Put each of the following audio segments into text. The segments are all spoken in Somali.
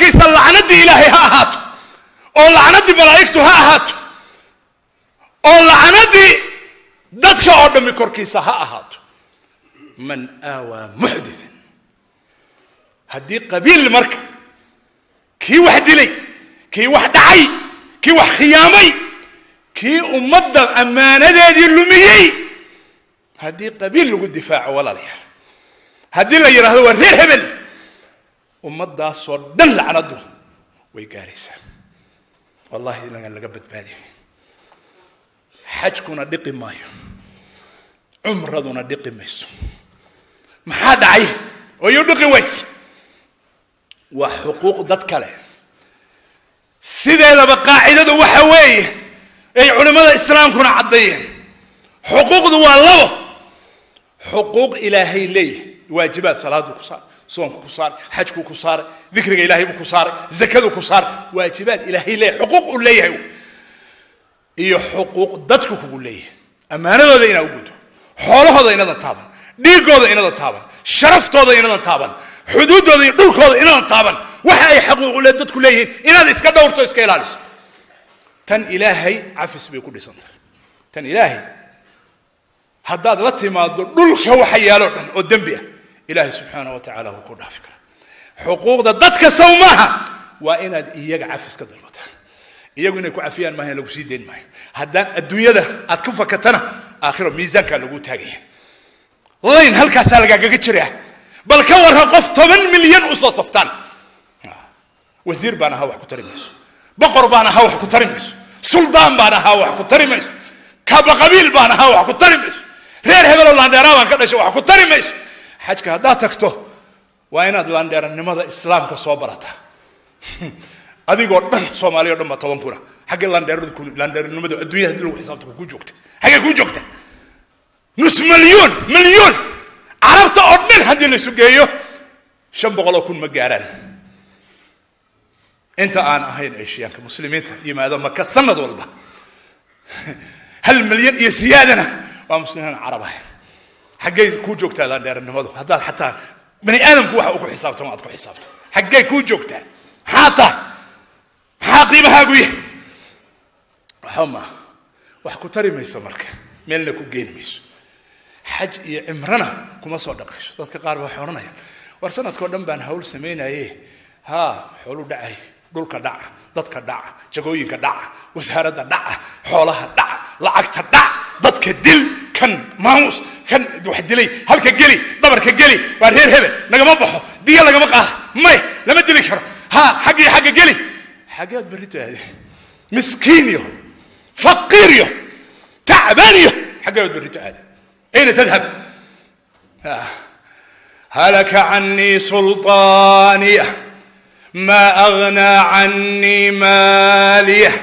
Korkiisa lacnaddii Ilaahay ha ahaato, oo lacnaddii malaa'igtu ha ahaato, oo lacnaddii dadka oo dhammi korkiisa ha ahaato. Man aawaa muxdithan. Haddii qabiil marka kii wax dilay, kii wax dhacay, kii wax khiyaamay, kii ummadda ammaanadeedii lumiyey, haddii qabiil lagu difaaco, walaalayaal, haddii la yidhaahdo waa reer hebel, ummaddaasoo dhan lacnaddu way gaaraysaa. Wallahi inagaan laga badbaadiy. Xajkuna dhiqi maayo, cumraduna dhiqi mayso. Maxaa dhacay oo iyu dhiqi wayse? Waa xuquuq dad kale. Sideedaba qaacidadu waxa weeye ay culimmada islaamkuna caddeeyeen, xuquuqdu waa labo: xuquuq Ilaahay leeyahay, waajibaad, salaadu ku saaray, soonku ku saaray, xajku ku saaray, dikriga Ilahay buu ku saaray, zakadu ku saaray, waajibaad Ilaahay leeyahay, xuquuq uu leeyahay, iyo xuquuq dadku kugu leeyahay, ammaanadooda inaa u guddo, xoolahooda inadan taaban, dhiigooda inadan taaban, sharaftooda inadan taaban, xuduuddooda iyo dhulkooda inadan taaban, waxa ay xaquuqule dadku leeyihiin inaad iska dhowrto, iska ilaaliso. Tan Ilaahay cafis bay ku dhisan tahay. Tan Ilaahay haddaad la timaado, dhulka waxa yaaloo dhan oo dembi ah Ilaahay subxaana wa tacaala wuu ku dhaafi karaa. Xuquuqda dadka saw maaha, waa inaad iyaga cafis ka dalbataa. Iyagu inay ku cafiyaan maaha, lagu sii dayn maayo. Haddaan adduunyada aad ku fakatana, aakhiro miisaankaa lagu taagaya, layn halkaasaa lagaagaga jiraa. Bal ka warran qof 10 milyan usoo saftaan? Wasiir baan ahaa wax ku tari mayso, boqor baan ahaa wax ku tari mayso, suldaan baan ahaa wax ku tari mayso, kaba qabiil baan ahaa wax ku tari mayso, reer hebeloo laandheeraa baan ka dhashay wax ku tari mayso. Xajka haddaad tagto, waa inaad laandheeranimada islaamka soo barataa. Adigoo dhan, Soomaaliya o dhan baa 10 kuna. Xaggee laandheeradu, laandheeranimadu adduunyada haddii lagu xisaabto kuu joogta? Xaggee kuu joogta? Nus milyan, milyan, carabta oo dhan haddii la isu geeyo 500,000 ma gaaraan, inta aan ahayn Eshiyaanka. Muslimiinta yimaado Maka sanad walba 1 milyan iyo siyaadana waa muslimiin carab ahayn. Xaggay kuu joogtaa laandheeranimadu haddaad xataa bani aadamku waxa uu ku xisaabtamo aad ku xisaabto? Xaggay kuu joogtaa? Maxaa tahay? Maxaa qiimahaagu yahay? Waxba maaha, wax ku tari mayso, marka meelna ku geeni mayso, xaj iyo cimrana kuma soo dhaqayso. Dadka qaar ba waxay odhanayaan, war sanadkao dhan baan hawl samaynaye, haa, xooluu dhacay, dhulka dhaca, dadka dhaca, jagooyinka dhaca, wasaaradda dhaca, xoolaha dhaca, lacagta dhac, dadka dil, kan maamus, kan wax dilay halka geli, dabarka geli, waa reer hebel, nagama baxo, diya lagama qaada, may lama dili karo, ha xagga iyo xagga geli. Xaggeed berrito aade? Miskiin yaho, faqiir yaho, tacbaan yaho, xaggeed berrito aade? أين تذهب؟ هلك عني سلطانيه، ما أغنى عني ماليه،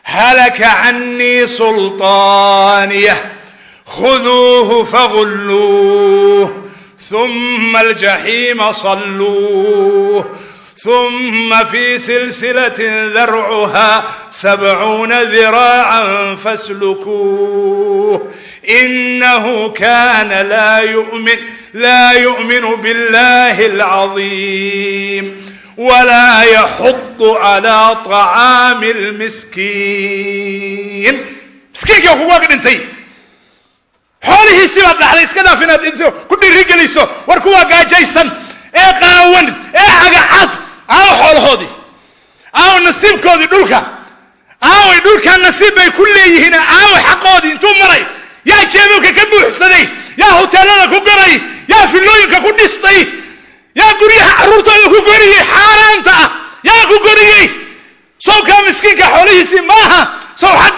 هلك عني سلطانيه، خذوه فغلوه، ثم الجحيم صلوه، ثم في سلسلة ذرعها 70 ذراعا فاسلكوه، إنه كان لا يؤمن بالله العظيم ولا يحض على طعام المسكين. Miskiinkii kugu ag dhintay, xoolihiisii baad dhaxday. Iska dhaaf inaad ku dhiirigelayso. War kuwaa gaajaysan ee qaawan ee cagacad, aawo xoolahoodii? Aawo nasiibkoodii dhulka? Aaway dhulkaa nasiib bay ku leeyihiin? Aaway xaqoodii? Intuu maray? Yaa jeebabka ka buuxsaday? Yaa hoteelada ku garay? Yaa villooyinka ku dhistay? Yaa guryaha carruurtooda ku goriyey xaaraanta ah? Yaa ku goriyey? Sawkaa miskiinka xoolihiisii maaha? Sow xaq